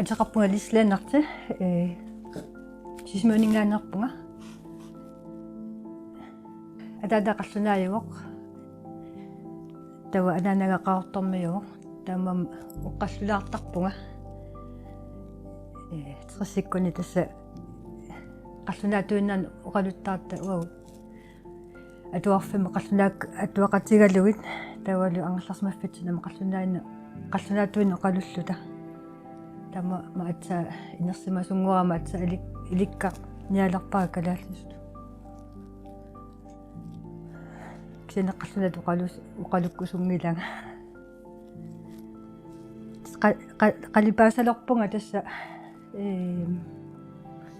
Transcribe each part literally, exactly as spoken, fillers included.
Ateqarpunga Lisle Narte, ee, Sisimiuninngaanneerpunga. Ataata qallunaajuvoq. Taava anaanaga Qaqortormiuuvoq. Taamaammat oqallulaartarpunga. Ee, tressikkunni tassa qallunaatuinnarnik oqaluttaartarpunga. Atuarfimmi qallunaat atuaqatigalugit taavalu angerlarsimaffitsinni aamma qallunaanna, qallunaatuinnaq oqalulluta. Taamaammat aatsaat inersimasunngorama aatsaat ilik-, ilikkaq nialerpara kalaallisut. Kisianni qallunaatut oqalus-, oqalukkusunngilanga. Qa-, qa-, qalipaasalerpunga tassa, eem,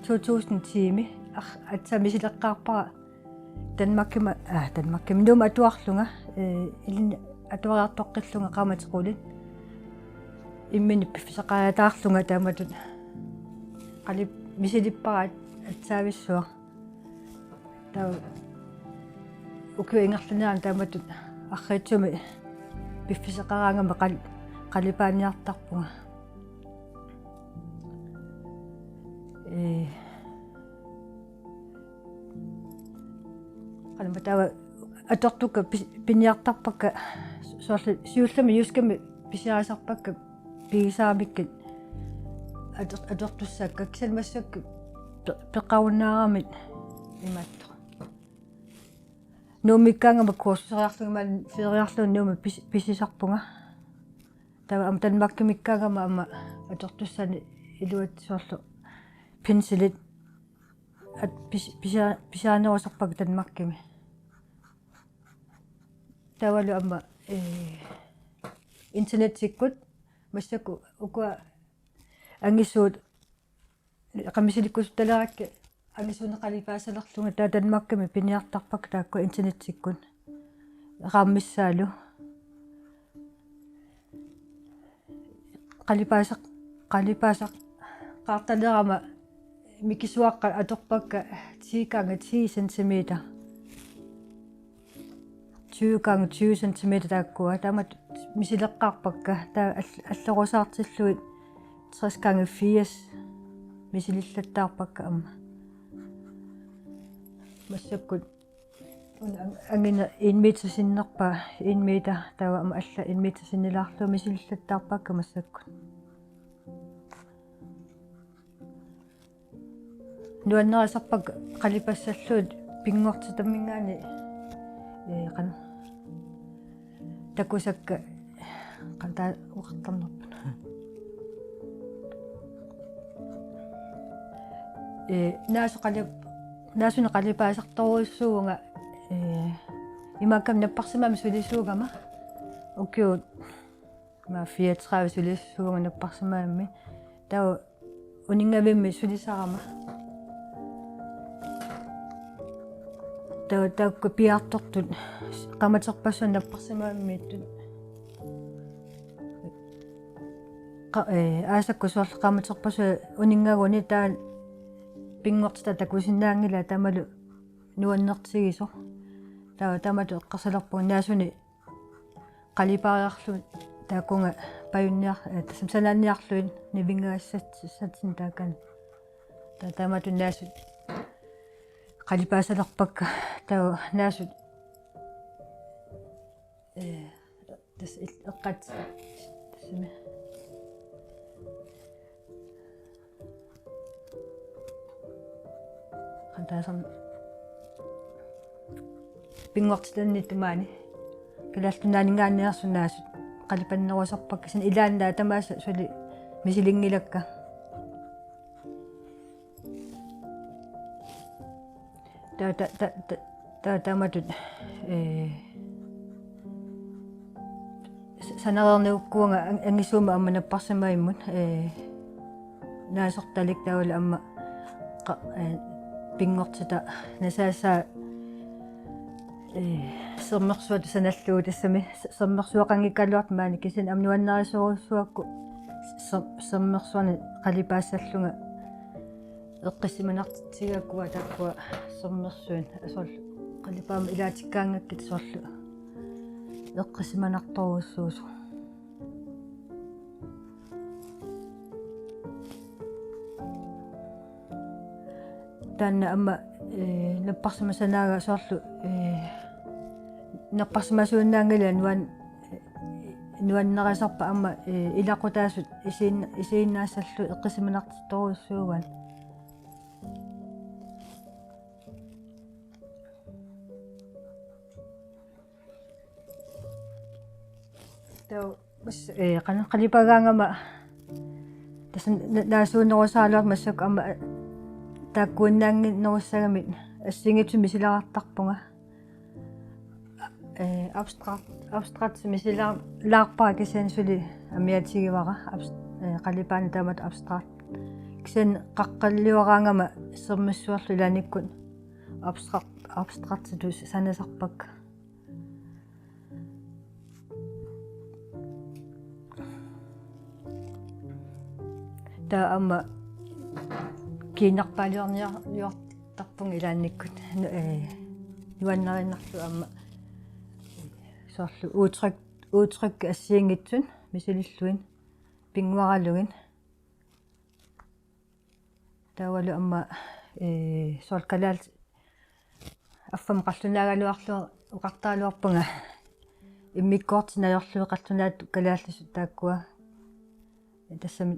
to tusind ti-mi ar-, aatsaat misileqqaarpara Danmarkimi, aa, Danmarkimi Nuummi atuarlunga, ee, ilinni atuariartoqqillunga qaammatit qulit. Imminut piffissaqariataarlunga taamatut qalip-, misilippara aatsaavissuaq. Taava ukiup ingerlanerani taamatut arriitsumik piffissaqaraangama qal-, qalipaaniartarpunga. Ee, qalimma taava atortukka pis-, piniartarpakka soorlu siullermik jyskami pisiarisarpakka pigisaramikku ator-, atortussakka kisianni massakkut pe-, peqarunnaaramik imaattoq. Nuummiikkaangama kursuseriarlunga imaluunniit feriarlunga Nuummi pis-, pisisarpunga. Taava aamma Danmarkimiikkaangama aamma atortussanik iluatsillugu pinselit at-, pis-, pisia-, pisiarinerusarpakka Danmarkimi. Taavalu aamma, ee, internettikkut massakkut ukua angisuut qamisilikkusuttalerakku angisuunik qalipaasalerlunga taava Danmarkimi piniartarpakka taakku internettikkut. Eqaamissaalu. Qalipaasaq-, qalipaasaqqaartalerama mikisuaqqat atorpakka ti gange ti centimeter. Tyve gange tyve centimeter taakkua. Taamatut misileqqaarpakka. Taava all-, allerusaartillugit tres gange firs misilillattaarpakka aamma. Massakkut una ang-, angineq en meter sinnerpaa, en meter, taava aamma alla en meter sinnilaarlugu misilillattaarpakka massakkut. Nuannarisarpakka qalipassallugit pinngortitaminngaanniit, ee, qanoq takusakka, qanoq taava oqartarnerput. Ee, naasut qalip-, naasunik qalipaasartorujussuuvunga, ee, imaakkami napparsimmavimmi sulisuugama. Ukiut ima fireogtredive sulisuuvunga napparsimmavimmi. Taava uninngavimmi sulisarama. Taava taakku piaartortut qaamaterpassuit napparsimmavimmut. Qa-, ee, aasakkut soorlu qaamaterpassuit uninngaguni taava pinngortitaq takusinnaanngilaq taamalu nuannertigisoq. Taava taamatut eqqarsalerpunga naasunik qalipaariarlugit taakkununnga pajunniar-, ee, tassami sanaanniarlugit nivinngagassatsinnut taakani. Taava taamatut naasut qalipaasalerpakka taava naasut, ee, tassa il-, eqqat-, tassami. Qantaasam pinngortitanniittup maani. Kalaallit Nunaanninngaanneersut naasut qalipannerusarpakka kisianni ilaannaat tamaasa suli misilinngilakka. Taava ta-, ta-, ta-, taava taamatut, ee, s-, sanareernikuuvunga an-, angisuumik aamma napparsimmavimmut, ee, naasortalik taavalu aamma qa-, ee, pinngortitaq nasaasaa, ee, sermersuatut sanallugu tassami s-, sermersuaqanngikkaluartoq maani kisianni aamma nuannarisorujussuuakka ser-, sermersuarnik qalipaassallunga eqqissimanartitsigaakkua taakkua sermersuit soorlu qalipaamik ilaatikkaangakkit soorlu eqqissimanartorujussuusoq. Taanna aamma, ee, napparsimassanaaga soorlu, ee, napparsimasuinnaanngilaq nuan-, nuannarisarput aamma, ee, ilaqutaasut isiin-, isiinnaassallugu eqqissimanartorujussuugaat. Taava, ee, qanoq qalipagaangama tassa na-, naasuunerusaraluartoq massakkut aamma, ee, taakkuinnaannginnerussagamik assigiinngitsut misilaartarpunga. Ee, abstrakt, abstrakt misilaarpara kisianni suli amiaatigivara abs-, ee, qalipaaneq taamatut abstrakt. Kisianni qaqqaliuaraangama sermissuarlu ilaannikkut abstrakt, abstraktitut sanasarpakka. Taava aamma kiinnarpaaliorniar-, -liortarpunga ilaannikkut. Nu-, ee, nuannariinnarlugu aamma soorlu udtryk, udtryk assigiinngitsut misilillugit pinnguaralugit. Taavalu aamma, ee, soorlu kalaallit affammi qallunaagaluarlunga oqartaraluarpunga immikkoortut najorlugit qallunaattut kalaallisut taakkua. Tassami,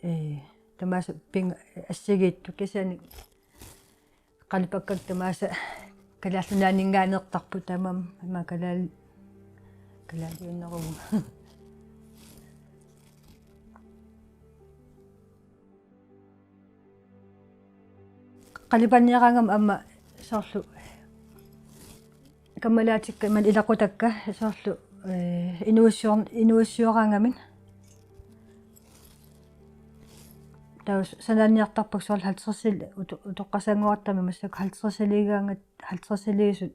ee, tamaasa ping-, assigiittut kisianni qalipakkakka tamaasa Kalaallit Nunaanninngaanneertarput taamaammat ima kalaal-, kalaaliunneruvoq. Qalipanniaraangama aamma soorlu kammalaatikka imaluunniit ilaqutakka soorlu, ee, inuussior-, inuussioraangamik. Taava sanaanniartarpakka soorlu halvtredsit uto-, utoqqasaanngoratta massakkut halvtredsiliigaangat-, halvtredsiliisut,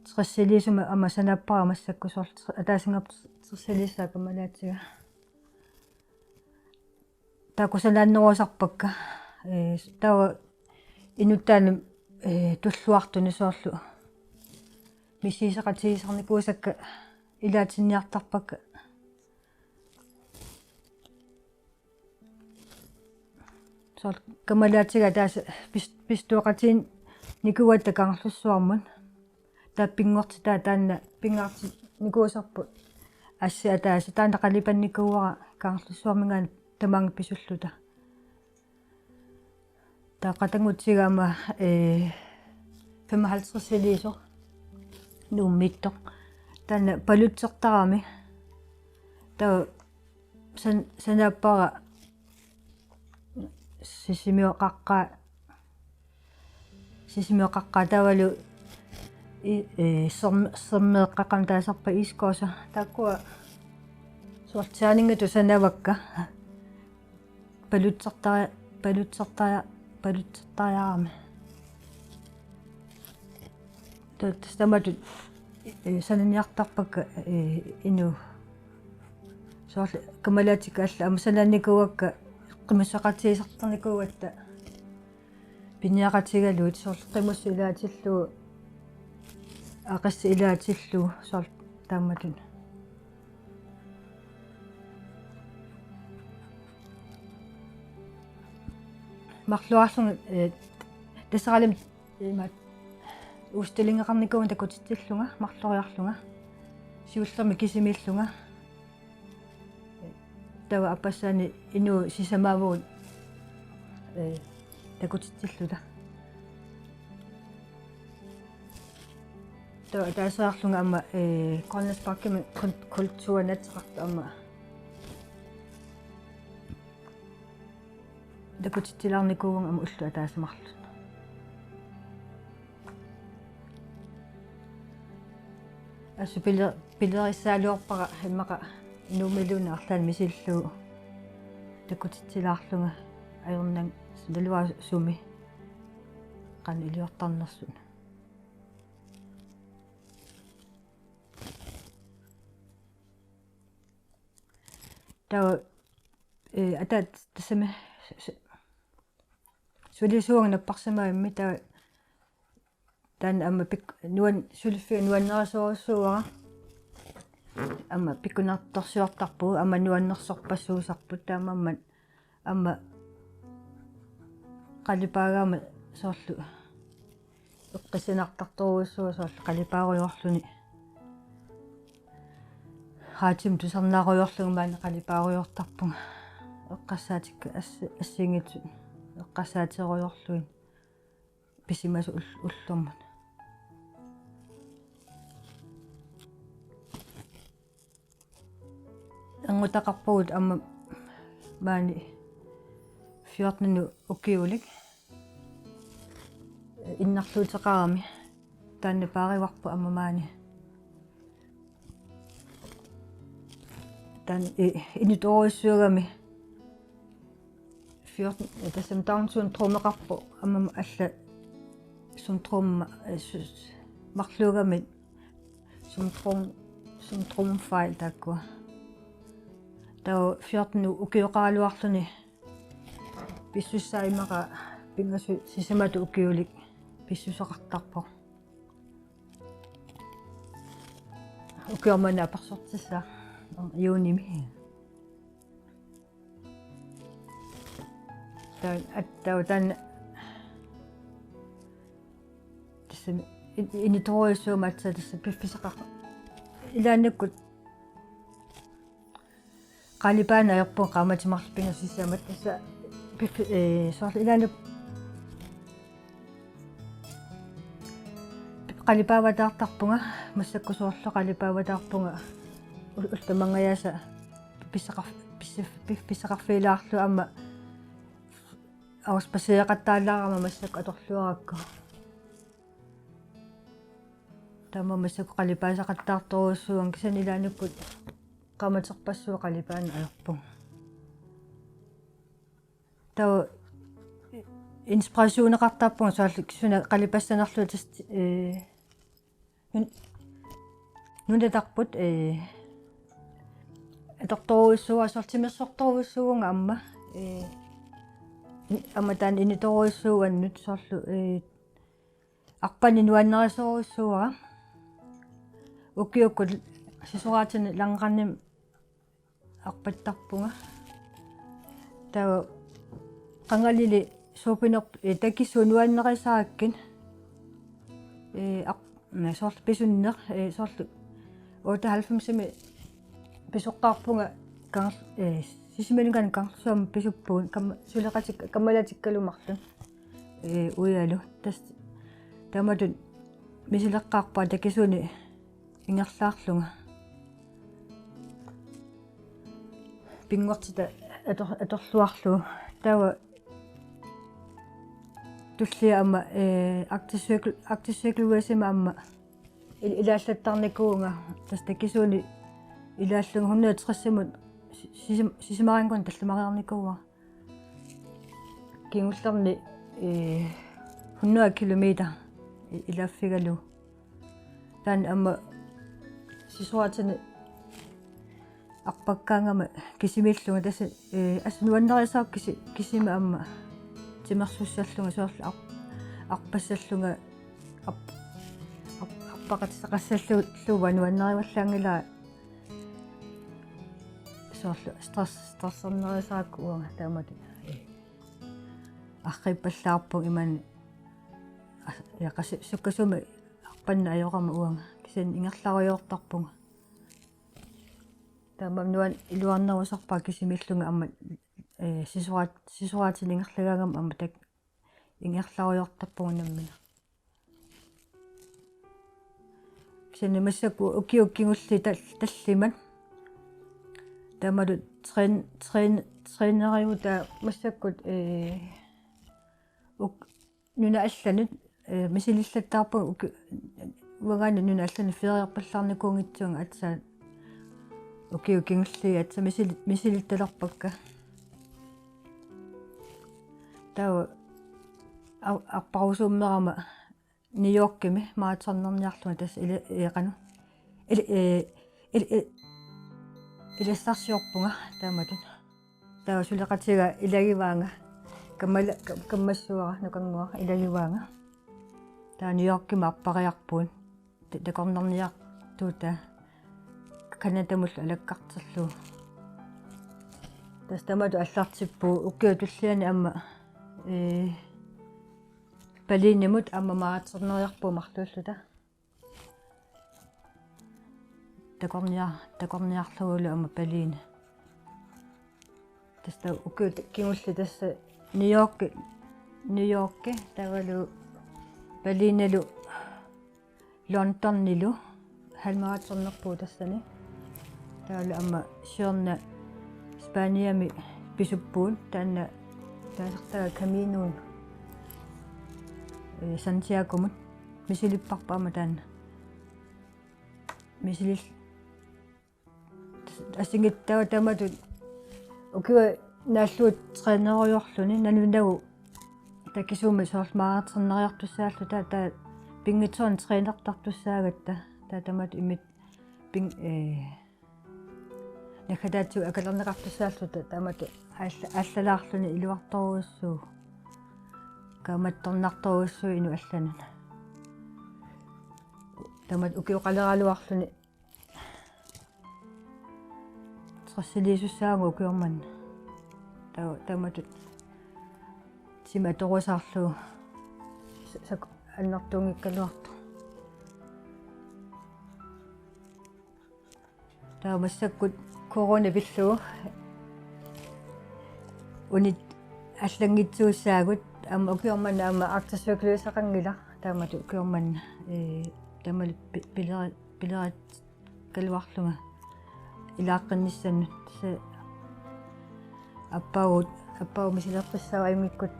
tressiliisumik aamma sanaappara massakkut soorlu tre-, ataasinngorpat tressiliisaa kammalaatiga. Taakku sanaannerusarpakka, ee, taava inuttaanut, ee, tulluartunut soorlu misissueqatigisarnikuusakka ilaatinniartarpakka. Soorlu kammalaatiga ataaseq pis-, pissueqatigiinnikuugatta Kangerlussuarmut. Taava pinngortitaq taanna pingaartinnikuusarput assi ataaseq taanna qalipannikuuara Kangerlussuarminngaanniit tamaanga pisulluta. Taava qatanngutsiga aamma, ee, femoghalvtredsiliisoq Nuummiittoq. Taanna palutsertarami. Taava san-, sanaappara Sisimiut qaqqat, Sisimiut qaqqat taavalu i-, ee, serm-, sermeeqqat qanoq taasarpaat, iskoosa. Taakkua soorlu taanna ingammik sanavakka. Palutsertari-, palutsertari-, palutsertariarami. Ta-, tassa taamatut, eh, sananiartarpakka, eh, inuk. Soorlu kammalaatikkut allat aamma sananikuuakka, qimusseqatigisartarnikuugatta piniaqatigalugit, soorlu qimussut ilaatillugu, aqagu ilaatillugu, soorlu taamatut. Marluarlunga, eh, Tasseralimi imaattoq udstillingeqarnikuuvunga takutitsillunga, marloriarlunga. Siullermik kisimiillunga. Taava aappassaani inuup sisamaavugut, eh, takutitsilluta. Taava ataasiarlunga aamma, eh, Grønlandsparkimi kul-, kulturit ateqartut aamma takutitsilaarnikuuvunga aamma ulloq ataaseq marlunnik. Assut pile-, pilerissagaluarpara immaqa Nuummiluunniit arlaannik misillugu takutitsilaarlunga ajornannginnaluara sumi qanoq iliortarnersut. Taava, eh, ataatama tassami su-, su-, sulisuuvunga napparsimavimmi, taava taanna aamma pik-, nuan-, suliffiga nuannarisorujussuuara. Aamma pikkunartorsiortarpugut, aamma nuannersorpassuusarput, taamaammat aamma qalipaagaama soorlu eqqissinartartorujussuuara, soorlu qalipaarujoorluni. Radiumik tusarnaarujoorlunga maani qalipaarujoortarpunga. Eqqarsaatikka ass-, assigiinngitsut eqqarsaaterujoorlugit pisimasut ul-, ullormut. Erngutaqarpugut aamma maani fjorten ukiulik innarluuteqarami, taanna paarivarput aamma maani. Taanna i-, inutorujussuugami fjorten, eh, tassami Down syndromeqarpoq, aamma allat syndrome, eh, sy-, marluugamik syndrom-, syndromefejl taakkua. Taava fjorten u-, ukioqaraluarluni pissussaat immaqa pingasut sisamatut ukiulik pissuseqartarpoq. Ukioq manna apersortissaaq juunimi. Taava, at-, taava taanna tassami in-, inutorujussuugami aatsaat tassa piffissaqar-, ilaannikkut qalipaaneq ajorpunga qaammatit marluk pingasut sisamat, tassa piffi-, eh, soorlu ilaanni qalipaavataartarpunga, massakkut soorlu qalipaavataarpunga ul-, ullut tamangajaasa pissaqar-, pissif-, piffissaqarfigilaarlugu aamma aorspasseeqattaalaarama massakkut atorluarakku. Taama massakkut qalipaasaqattaartorujussuuvunga, kisianni ilaannikkut qaammaterpassuit qalipaaneq ajorpunga. Taava inspirationeqartarpunga soorlu suna qalipassanerlugu tassa, eh, nun-, nunatarput, eh, atortorujussuuara, soorlu timersortorujussuuvunga aamma, eh, aamma taanna inutorujussuuannut soorlu, eh, arpanik nuannarisorujussuuara. Ukiukkut sisoraatinik langrandimik arpattarpunga. Taava qangalili suupiner-, eh, takisuut nuannarisarakkit. Eh, aq-, na, soorlu pisunneq, eh, soorlu otteoghalvfemsimi pisoqqaarpunga Kangerl-, eh, Sisimiunut Kangerlussuarmut pisuppugut, kam-, suleqatik-, kammalatikkalu marluk. Eh, uialu. Tassa taamatut misileqqaarpara takisuunik ingerlaarlunga. Pinngortitaq ator-, atorluarlugu. Taava tullia aamma, eh, Arctic Circle, Arctic Circle Race-imi aamma il-, ilaallattarnikuuvunga, tassa takisuunik ilaallunga hundrede tres-imut si-, sisim-, sisamarinnguanik tallimareernikuuara. Kingullerni, eh, hundrede kilometer i-, ilaaffigalugu. Taanna aamma sisoraatinik arpakkaangama kisimiillunga tassa, eh, assut nuannarisassara kisi-, kisimi aamma timersussallunga soorlu ar-, arpassallunga ar-, ar-, arpaqatissaqassallugu nuannarivallaanngilara soorlu stress-, stressernerisarakkit uanga taamatut. Arriippallaarpunga imaanni as-, ja qasi-, sukkasuumik arpanneq ajorama uanga. Kisianni ingerlarujoortarpunga. Taamaammat nuann-, iluarnerusarpara kisimiillunga aamma, eh, sisoraat-, sisoraatinik ingerlagaangama aamma taakku ingerlarujoortarpunga nammineq. Kisianni massakkut ukiut kingulliit tal-, tallimat. Taamalu træn-, træn-, træneriutaa massakkut, eh, uk-, nunat allanut, eh, misilillattaarpunga uki-, uangaana nunat allanut feriarpallaarnikuunngitsuunga aatsaat ukiut kingulliit aatsaat misili-, misilittalerpakka. Taava ar-, arparusuummerama New Yorkimi maratonnerniarlunga tassa ili-, eh, qanoq. Ili-, eh, ili-, eh, ilassarsiorpunga taamatut. Taava suleqatiga ilagivaanga. Kammala-, ka-, kammassuara nukannguara ilagivaanga. Taava New Yorkimi arpariarpugut. Ta-, takornarniartuutaa Canadamullu alakkarterlugu. Tassa taamatut aallartippugut ukiuni tulliani aamma, eh, Berlinimut aamma maratonnerniarpugut marluulluta. Takornia-, takorniarlugulu aamma Berlin. Tassa ukiut kingulliit tassa New York, New York, taavalu Berlinilu, Londonilu, halvmaratonnerpugut tassani. Taavalu aamma siorna Spaniami pisuppugut, taanna taasartagaq Caminoon, eh, Santiagomut. Misilipparput aamma taanna. Misilil-, assigiittut taamatut ukiut naallugu træneriarluni nalunagu takisuumik soorlu maratonnerniartussaalluta taava pinngitsoornak trænertartussaagatta taava taamatut imminnut ping-, eh, naggataatsigut akalerneqartussaalluta taamatut aalla-, aallalaarluni iluartorujussuuvoq. Kaammattornartorujussuuvoq inuk allanut. Taamatut ukioqaleraluarluni stressiliisussaavugut ukioq manna. Taa-, taamatut timi atorusaarlugu sa-, sak-, annertuunngikkaluartoq. Taava massakkut corona pillugu unit allanngitsuussaagut aamma ukioq manna aamma aktiescykliusaqanngilaq taamatut ukioq manna, ee, taamalu pi-, pileri-, pilerit- kaluarlunga ilaaqqinnissamut. Tassa Appagut, Appagut misileqqissaaq immikkut.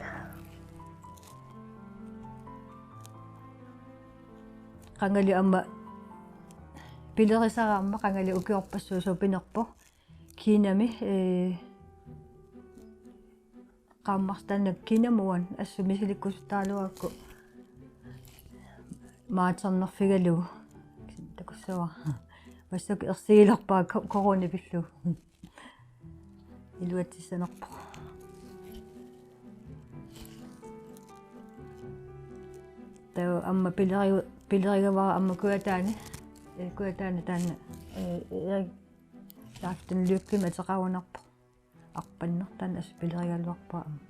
Qangali aamma pilerisara aamma qangali ukiorpassuit suut pinerpoq. Kinami, ee, qaammartaanna Kinami uani assut misilikkusuttaraluarakku maratonnerfigalugu. Takussavara. Massakkut ersigilerpara ko-, corona pillugu. Iluatsissanerpoq. Taava aamma pilerigu-, pilerigavara aamma Kujataani. Ee, Kujataani taanna, ee, Erik Aftenløbimik ateqarunarpoq. Arpanneq taanna assut pilerigaluarpara aamma.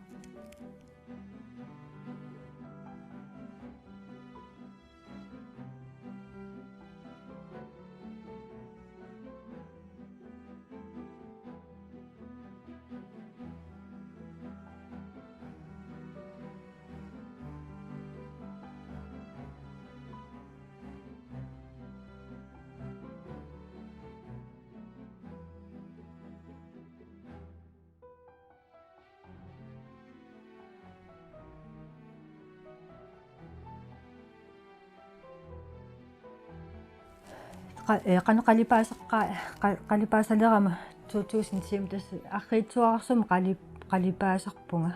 Qa-, ee, qanoq qalipaaseqqa-, qa-, qalipaasalerama two thousand team tassa arriitsuararsuarmik qali-, qalipaasarpunga.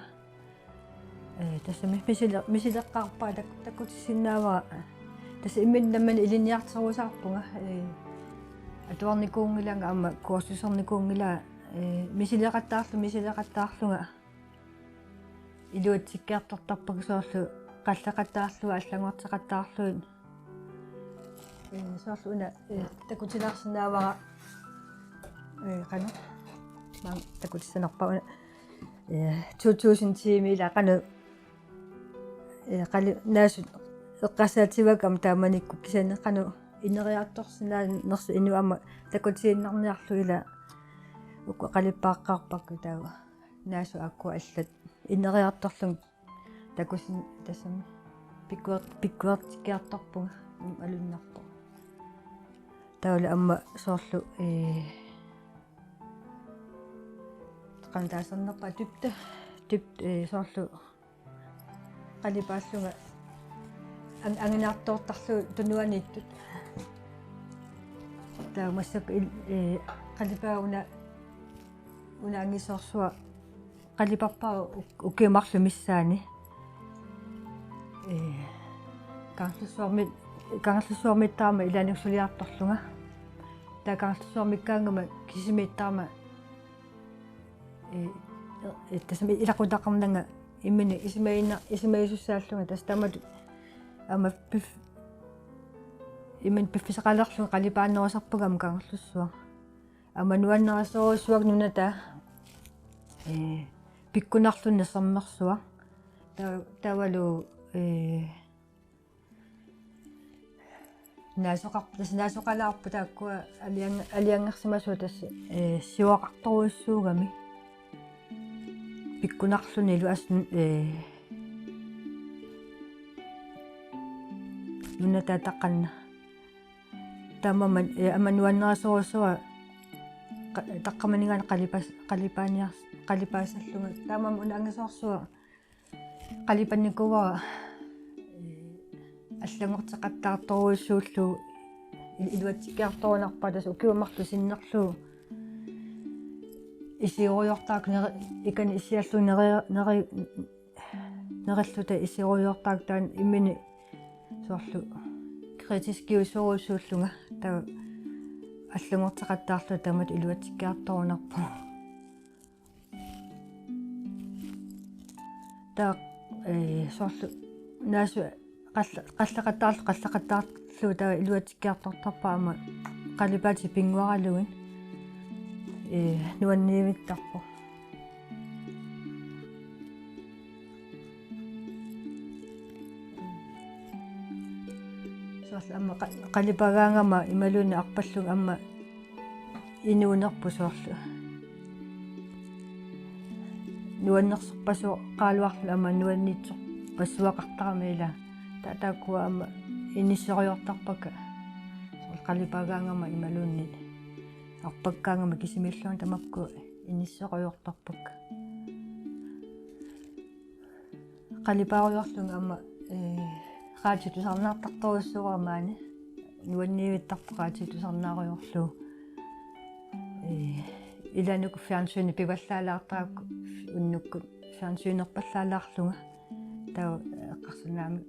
Ee, tassami misile-, misileqqaarpara tak-, takutissinnaavara Tassa imminut nammineq ilinniartorusaarpunga, ee, atuarnikuunngilanga aamma kursusernikuunngilanga, ee, misileqattaarlu-, misileqattaarlunga iluatsikkiartortarpakka soorlu qalleqattaarlugit allanngorteqattaarlugit. Ee, soorlu una, ee, takutilaarsinnaavara, ee, qanoq. Maanga takutissanerpara una, ee, to tusind ti-mi ila qanoq, ee, qali-, naasut eqqarsaatigaakka aamma taamanikkut kisianni qanoq ineriartorsinnaanersut inuit aamma takutiinnarniarlugit ila uku qalippaaqqaarpakka taava. Naasut aakkua allat ineriartorlugit takusin-, tassami pikkuer-, pikkuertikkiartorpunga imaluunniit. Taavalu aamma soorlu, ee, qanoq taasarnerpaat typte, typ-, ee, soorlu qalipaallunga ang-, anguniartoortarlugit tunuaniittut. Taava massakkut il-, ee, qalipaat una, una angisoorsuaq qaliparpara uk-, ukiut marluk missaanni. Ee, Kangerlussuarmi-, Kangerlussuarmiittarama ilaanni suliartorlunga. Taava Kangerlussuarmiikkaangama Kisimiittarama, ee, ee, tassami ilaqutaqarnanga imminut isumaginna-, isumagisussaallugu tassa taamatut aamma pif-, imminut piffissaqalerlunga qalipaanerusarpunga aamma Kangerlussuaq. Aamma nuannarisorujussuuara nunataa, ee, pikkunarluni sermersuaq. Ta-, taavalu, ee, naasoqar-, tassa naasoqalaarput taakkua aliang-, aliangersimasut tassa, ee, sivoqartorujussuugami. Pikkunarluni iluassut, ee, nunataa taqqanna. Taamaammat, ee, aamma nuannarisorujussuuara qa-, taqqamaninngaanniit qalipaas-, qalipaaniars-, qalipaasallunga. Taamaammat una angisoorsuaq qalipannikuuara, ee, allanngorteqattaartorujussuullugu il-, iluatsikkiartorunarpaa tassa ukiut marluk sinnerlugu isigorujoortarakku neri-, ikani issiallugu neri-, neri-, nerilluta isigorujoortarakku taanna imminut soorlu kritiskiusorujussuullunga taava allanngorteqattaarlunga taamatut iluatsikkiartorunarpoq. Taava, ee, soorlu naasut qall-, qalleqattaarlu-, qalleqattaarlugu taava iluatsikkiartortarpara aamma qalipaatit pinnguaralugit, ee, nuanniivittarpoq. Soorlu aamma qa-, qalipagaangama imaluunniit arpallunga aamma inuunerput soorlu. Nuannersorpassuaqaraluarluni aamma nuanniitsorpassuaqartarami ila. Ta-, taakkua aamma inisserujoortarpakka. Soorlu qalipagaangama imaluunniit arpakkaangama kisimiillunga tamakku inisserujoortarpakka. Qalipaarujoorlunga aamma, ee, radiup tusarnaartartorujussuuara maani. Nuanniivittarpoq radiup tusarnaarujoorlugu. Ee, ilaanni uku fjernsyni pivallaalaartarakku unnukkut fjernsynerpallaalaarlunga. Taava eqqarsaatigalugu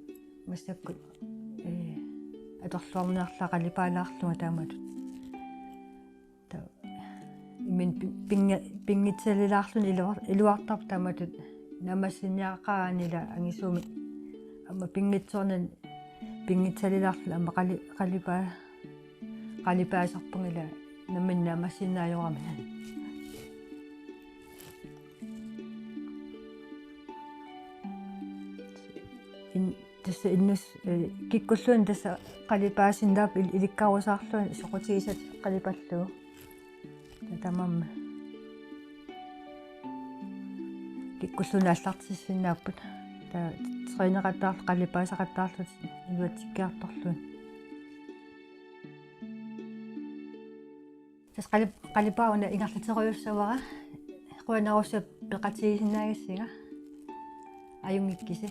massakkut, ee, atorluarniarlunga qalipaalaarlunga taamatut. Taava imminut pi-, pingi-, pinngitsalilaarluni iluar-, iluartarpoq taamatut naammassiniaqaraanni ila angisuumik aamma pinngitsoornani pinngitsalilaarluni aamma qali-, qalipaa-, qalipaasarpunga ila nammineq naammassinnaajuramik. In-, tassa innus-, ee, kikkulluunniit tassa qalipaasinnaavoq il-, ilikkarusaarluni soqutigisatik qalipallugu. Taamaammat. Kikkulluunniit aallartissinnaapput. Taava træneqattaarlugu, qalipaasaqattaarlugu iluatsikkiartorlugit. Tassa qalip-, qalipaat una ingerlaterujussavara. Qujanarsuaq peqatigisinnaagassinga. Ajunngikkisi.